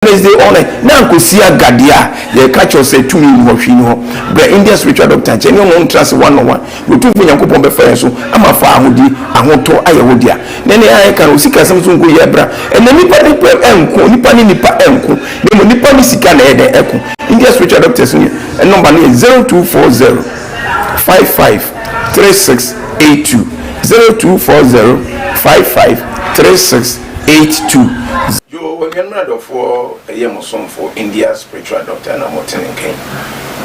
Wednesday all night na ankosi agadeɛ a yɛka kyerɛ sɛ tumi ni hɔ, hwee ni hɔ. Brɛ India spiritual doctor nkyɛn ne ɔmo ntra se one on one. Otumfo Nyankopɔn bɛfa yɛn so ama fa ahodie ahotɔ ayɛ wo dea. Na ne ayɛ ka no osika asɛm so nko yɛ bra. Ɛnɛ nipa nipa ɛnko, nipa ne nipa ɛnko, na mmom nipa ne sika na ɛyɛ dɛn ɛko. India spiritual doctors no number no yɛ 0240 55 36 82, 0240 55 36 82. Yo, anuanom adɔfoɔ, ɛyɛ mo somfo India spiritual doctor na mote ne nkan.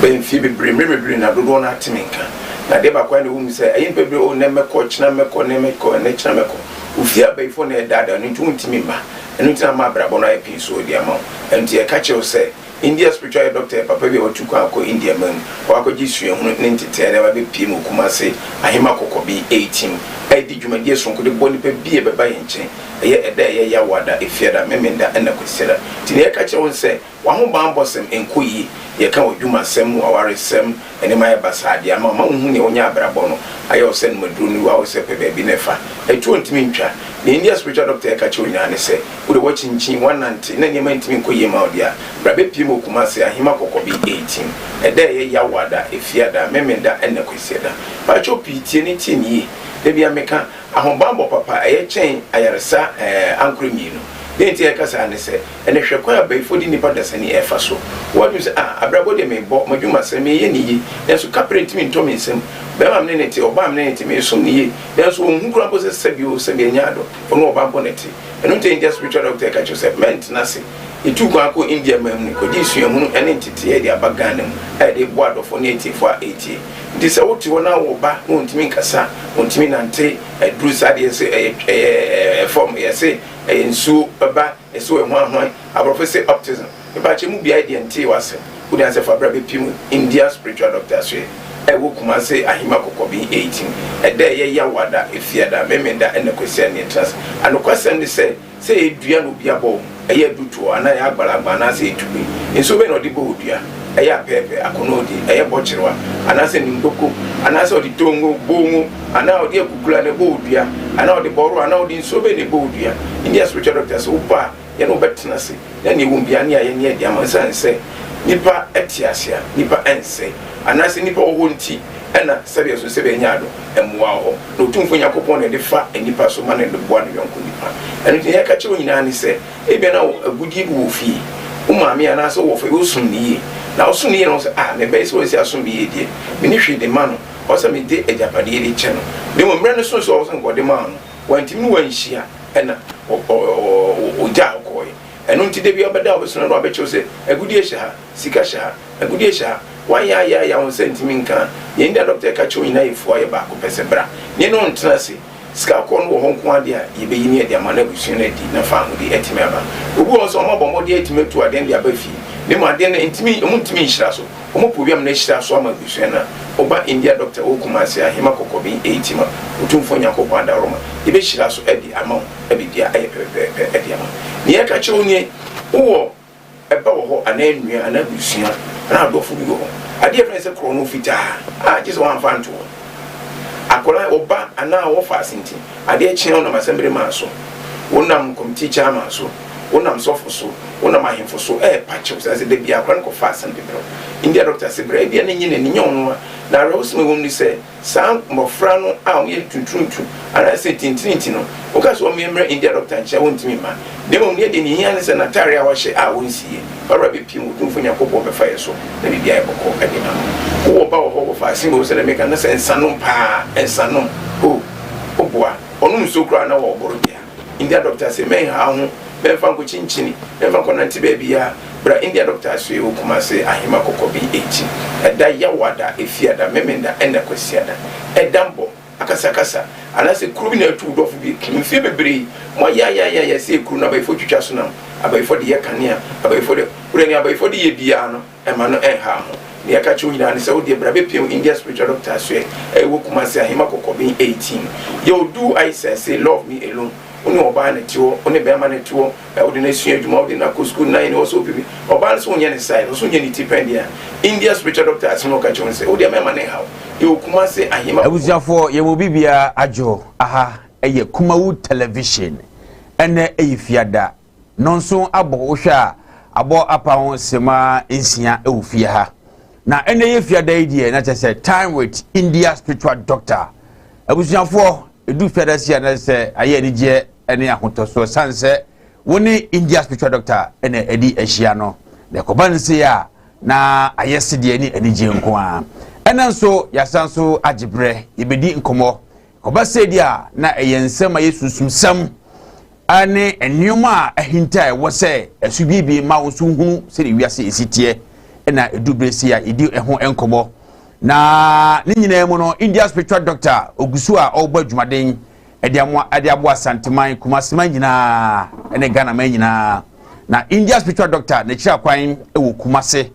Bɛyɛ mfie bebree, mmerɛ bebree na dodoɔ no ate me nka. Na adeɛ baako a na ɛwɔ mu sɛ ɛyɛ mpa bebree o, nɛ mɛkɔ, kyena mɛkɔ, nɛ mɛkɔ, nɛ kyena mɛkɔ. Ofie abayifoɔ na ɛdaadaa no nti wontumi mma. Ɛno nti na ama abrabɔ no ayɛ pii so de ama wo. Ɛno nti yɛka kyerɛ wo sɛ India spiritual doctor yɛ papa bi a watu kwan akɔ India man mu, wakɔgye suahunu ne ntetee na wabɛpie mu Kumase Ahema Kɔkɔbi 18 ɛdi dwumadie sononko de bɔ nipa bi a ɛbɛba yɛn nkyɛn. Ɛyɛ ɛda ɛyɛ Yawoada, Efiada, Memenda ɛna Kwasiada. Nti nea yɛka kyerɛ wo sɛ wahobanbɔ sɛm nkɔ yie, yɛka wɔ dwumasɛm, awaresɛm, nneɛma ayɛ basaa deɛ ama ma wohu nea wonya abrabɔ no ayɛ wo sɛ nomaduro no wa wo sɛ pɛ baabi na ɛfa ɛtuo ntumi ntwa. Nea India spiritual doctor yɛka kyerɛ wo nyinaa ne sɛ wode woakyinkyin woanante na nneɛma ntumi nkɔ yie ma wo deɛ a, bra bɛpie mu Kumase Ahema Kɔkɔbi 18 ɛda ɛyɛ Yawoada, Efiada, Memenda ɛna Kwasiada. Paatwo pii tie ne tie ne yie. Da bia meka ahobanbɔ papa ɛyɛ kyɛn ayaresa ankorɛ mmienu. Deɛ nti ɛka saa ne sɛ ɛne hwɛ kwan a abayifoɔ de nnipa dasani ɛfa so. Wɔadwene sɛ, ah, abrabɔ deɛ mebɔ m'adwuma sɛ meyɛ ne yie, nanso kaprɛ ntumi ntɔ me nsam. Bɛrima me ne ne te, ɔbaa me ne ne te, mesom ne yie, nanso ɔnhu koraa mpo sɛ sɛbi o sɛbi ɛnyɛ ado, ɔno ɔbaa mpo ne te. Ɛno nti India spiritual doctor ɛka kyerɛ sɛ mɛntena ase. Yɛtu kwan akɔ India man mu no kɔgye suahunu ne nteteeɛ de aba Ghana mu a yɛde boa adɔfoɔ ne atiefoɔ a ɛretie. Nti sɛ wote hɔ na wo ba na ɔntumi nkasa, ɔntumi nante, aduru saa deɛ sɛ ɛyɛ ɛyɛ fam, yɛse ɛyɛ nsuo ba, ɛsɛ wɔ hwanhwan, aborɔfo sɛ autism, mepakyɛ mu biae deɛ ntee w'asɛm, wode ansɛ fa bra bɛpie mu India spiritual doctor so yɛ ɛwɔ Kumase Ahima Kɔkɔben 18 ɛda ɛyɛ Yawoada, Efiada, Memenda ɛna Kwasia ne yɛtena ase. Anokwasɛm ne sɛ sɛ ɛyɛ dua na obi abɔ wo, ɛyɛ adutoɔ anaa ɛyɛ agbalagba anaasɛ ɛyɛ tube, nsuo bɛn na ɔde bɔ wo dua? Ɛyɛ apɛɛpɛ, akɔnɔɔdi, ɛyɛ bɔkyerewa anaasɛ nimdoko, anaasɛ ɔde tongo, bongo, anaa ɔde akukula na ɛbɔ wo dua, anaa ɔde bɔro anaa ɔde nsuo bɛn na ɛbɔ wo dua? India spiritual doctor sɛ wobɔ a yɛne wo bɛtena ase na nea ɛwɔ mu biara ne ayɛ ne adi ama. Ɛsiane sɛ nipa te ase a nipa ɛnsɛe anaasɛ nipa wɔ hɔ nti ɛna sɛdeɛ so sɛdeɛ ɛnyɛ ado mmoa wɔ hɔ na Otumfoɔ Nyankopɔn na ɛde fa nnipa so ma no de boa ne yɔnko nipa. Ɛno nti nea yɛka kyerɛ wo nyinaa ne sɛ ebia na wo agudie bi wɔ fie, wo maame anaasɛ wo wɔfa bi wosom no yie, na wosom no yie na wo sɛ, ah, me ba yi sɛ wasi asom me yie deɛ, menni hwee de ma no, ɔwɔ sɛ mede agyapadeɛ de kyɛ no. Na mmom mmerɛ no so sɛ ɔwɔ sɛ nka ɔde maa no, wantumi ne wanhyia ɛna ɔgyaa wo kɔɔeɛ. Ɛno nti da bi ɔbɛda a wobɛsoma no na wabɛkyerɛ wo sɛ agudie hyɛ ha, sika hyɛ ha, agudie hyɛ ha. Woayɛ ayɛ ayɛ a wo nsa ntumi nka. Nea India dɔkta ɛka kyerɛ wo nyinaa yɛ fua yɛ baako pɛ sɛ bra ne yɛne wo ntena ase. Sika kɔɔ no wɔ hɔ nko ara deɛ a yɛbɛyi ne yɛde ama na abusua no adi na faahodi atumi aba. Obi wɔ hɔ nso a wɔabɔ mmɔden atumi atu adeɛ no de aba fie na mmom adeɛ no ntumi wɔn ntumi nhyira so. Wɔn pɛ obi ama no ahyira so ama abusua no a woba India dɔkta wɔ Kumasi Ahema Kɔkɔben 8 ma Otumfoɔ Nyankopɔn adaworoma yɛbɛhyira so de ama wo na biribiara ayɛ pɛpɛpɛpɛ de ama wo. Nea yɛka kyerɛ wo nie, wowɔ ɛba wɔ hɔ anaa nua anaa abusua anaa adɔfo bi wɔ hɔ, adeɛ a yɛfrɛ no sɛ korɔno fitaa a gye sɛ woamfa anto hɔ. Akwadaa, ɔba anaa wɔfa ase nti, adeɛ kye a wonam asɛmbere maa so, wonam committee chairman so, wonam sɔfo so, wonam ahemfo so ɛrepa kyɛw sɛ da biara akwadaa no kɔfa asɛm de brɛ wo. India doctor se brɛ, ebia na ɛnyɛ n'ani, nyɛ ɔno a. Na awerɛhosɛm a ɛwɔ mu ne sɛ, Saa mmɔfra no a wɔyɛ ntuntuntu anaasɛ tintirinti no, woka sɛ wɔmmrɛ India dɔkta nkyɛn a, wontumi mma. Na mmom nea ɛdeɛ hia ne sɛ n'atare a wahyɛ a ɔnsiiɛ. Ɔwura bɛpue mu, Otumfoɔ Nyankopɔn bɛfa yɛn so na biribi ayɛ bɔkɔɔ de ama wo. Wowɔ ba wɔ hɔ, wɔfa asen wɔ sɛdeɛ meka no sɛ nsanom paa, nsanom, oh, woboa, ɔnom nsuo koraa na wɔboro dea. India dɔkta se mɛnha wo ho, mɛmfa nkɔkyinkyini, mɛmfa nkɔnante baabiara. Bra India dɔkta asoɛe wɔ Kumase, Ahema Kɔkɔben akyi. Ɛda Yawada, Efiada, Memenda ɛna Kwasiada. Ɛda mbɔ, akasakasa, anaasɛ kuro bi na atu wo dɔfo bi mfeɛ bebree. Moayaayaayaya sɛ kuro no abayifoɔ twitwa so nam, abayifoɔ de yɛ kanea, abayifoɔ de, wode nea abayifoɔ de yɛ biara no, ɛma no ɛnha ho. Nea ɛka kyerɛ wo nyinaa ne sɛ wodeɛ bra bɛpiem India spiritual doctor asoɛe a ɛwɔ Kumasi, Ahema Kɔkɔben 18. Yɛ Odu Aisah se love me alone. Wo ne ɔbaa na ɛte hɔ, wo ne bɛrima na ɛte hɔ, wode no asua adwuma, wode no akɔ sukuu, na ɛne ɔsɛ ɔpɛ bi. Ɔbaa no sɛ wonyɛ ne size, ɔsɛ wonyɛ ne ti pɛn deɛ a, India spiritual doctor asɛm a ɔka kyerɛ wo ne sɛ wodeɛ mɛma no nha wo. Yɛwɔ Kumasi, Ahema Kɔkɔben. Abusuafoɔ yɛwɔ biribiara adwo aha ɛyɛ Kumawu television ɛnɛ ɛyɛ fiada Nɔnso abɔ wohwɛ a Abɔ apa ho sema 6 ɛwɔ fie ha. Na ɛnɛ yɛ fiada yi deɛ, na kyerɛ sɛ time with India Spiritual Doctor. Abusuafoɔ, ɛdu fiada si a, na sɛ ayɛ anigyeɛ ne ahotɔsoɔ sane sɛ wo ne India Spiritual Doctor ɛna ɛdi ahyia no. Na ɛkɔba no sei a, na ayɛ sedeɛ ne anigyeɛ nko a. Ɛna nso yɛasan so agye berɛ yɛbɛdi nkɔmmɔ. Kɔba sei deɛ a, na ɛyɛ nsɛm a yɛ sunsumsɛm ne nneɛma a ahinta a ɛwɔ sɛ ɛso biebie ma wo nso hunu sɛdeɛ wiase ɛsi teɛ. Ɛna ɛdu berɛ sei a yɛdi ɛho nkɔmmɔ. Na ne nyinaa mu no, India Spiritual Doctor ogu so a ɔrebɔ adwumaden ɛde amoa ɛde aboa Asanteman, Kumaseman nyinaa ɛne Ghanaman nyinaa. Na India Spiritual Doctor n'akyiri akwan ɛwɔ Kumase,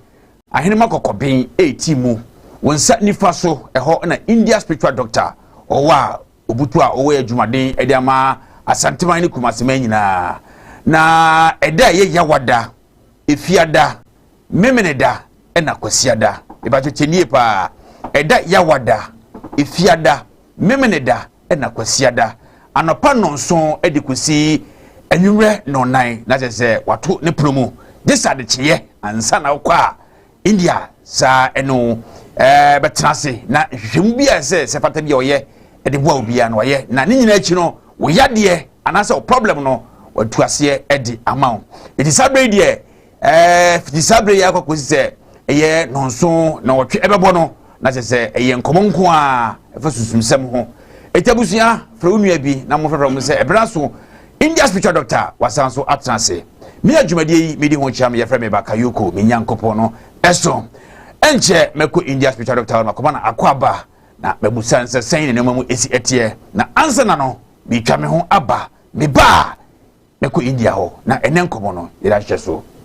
Ahenema Kɔkɔben ɛɛti mu, wɔn nsa nifa so ɛhɔ na India Spiritual Doctor ɔwɔ a obutu a ɔwɔ adwumaden ɛde ama Asanteman ne Kumaseman nyinaa. Na ɛda a ɛyɛ Yawada, Efiada, Memeneda ɛna Kwasiada. Ebatɔ kyɛnie paa, ɛda Yawada, Efiada, Memeneda ɛna Kwasiada, anɔpa 7 ɛde kɔsi anwummerɛ 4, na kyerɛ sɛ wato ne pono mu gye sɛ adekyeeɛ ansa na wokɔ a India saa ɛno bɛtena ase na nhwehwɛmu bi a ɛsɛ sɛ fata bi a ɔyɛ ɛde boa obiara na ɔyɛ. Na ne nyinaa akyi no, wo yadeɛ anaasɛ wo problem no, watu aseɛ ɛde ama wo. Eti saa bere yi deɛ, fiti saa bere yi akɔ kɔsi sɛ ɛyɛ 7 na wɔtwe ɛbɛbɔ no, na kyerɛ sɛ ɛyɛ nkɔmɔ nko a ɛfa sunsumsɛm ho. Eti abusua, frɛ wo nua bi na mo frɛfrɛ mo sɛ ɛbɛrɛ so India Spiritual Doctor wasan so atena ase. Me adwumadie yi medi ho kyerɛ me, yɛfrɛ me Bakayoko. Me Nyankopɔn no ɛso ɛnkyɛ mɛkɔ India Spiritual Doctor hɔ na makɔma no akɔ aba na mabusa nsɛ sɛn ne nneɛma mu esi ɛteɛ. Na ansa na no metwa me ho aba, me ba a mɛkɔ India hɔ na ɛnɛ nkɔmɔ no yɛde ahyehyɛ so.